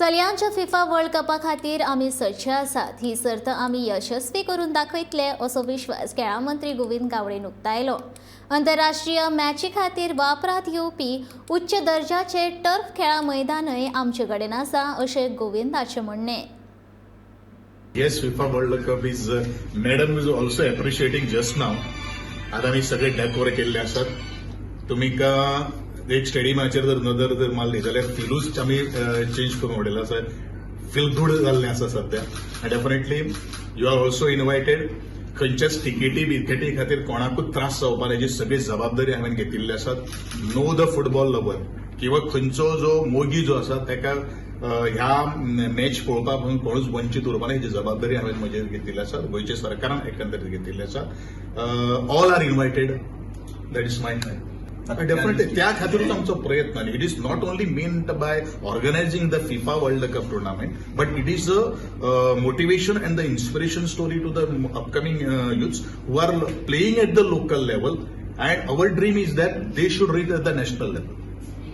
चलयांच्या FIFA world कपा खातीर आमी सज्ज आसात. ही सर्त आमी यशस्वी करून दाखयतले असो विश्वास खेळां मंत्री गोविंद गावडेन उक्तायलो. आंतरराष्ट्रीय मॅची खातीर वापरात येवपी उच्च दर्जाचे टर्फ खेळां मैदानय आमचे कडेन आसा अशें गोविंदाचें म्हणणें. Yes, FIFA World Cup is madam is also appreciating just now. आता आमी सगळे डेकोर केल्ले आसात. तुमकां एक स्टेडियमाचेर जर नदर जर मारली जाल्यार फिलूच आमी चेंज करून उडयला आसा. फील गूड जाल्लें आसा सध्या. Definitely you are also invited. खंयच्याच तिकेटी बिकेटी खातीर कोणाकूच त्रास जावपा हेजी सगळी जबाबदारी हांवें घेतिल्ली आसात. नो the football lover किंवा खंयचो जो मोगी जो आसा ताका ह्या मॅच पळोवपाक म्हणून कोणूच वंचीत उरपा ना हेजी जबाबदारी हांवें म्हजेर घेतिल्ली आसा, गोंयच्या सरकारान एकंदरीत घेतिल्ली आसा. All are invited, that is my definitely. त्या खातीरूच आमचो प्रयत्न आनी it is not only meant by organizing the FIFA World Cup tournament, but it is a motivation and the inspiration story to the upcoming youths who are playing at the local level, and our dream is that they should reach at the national level.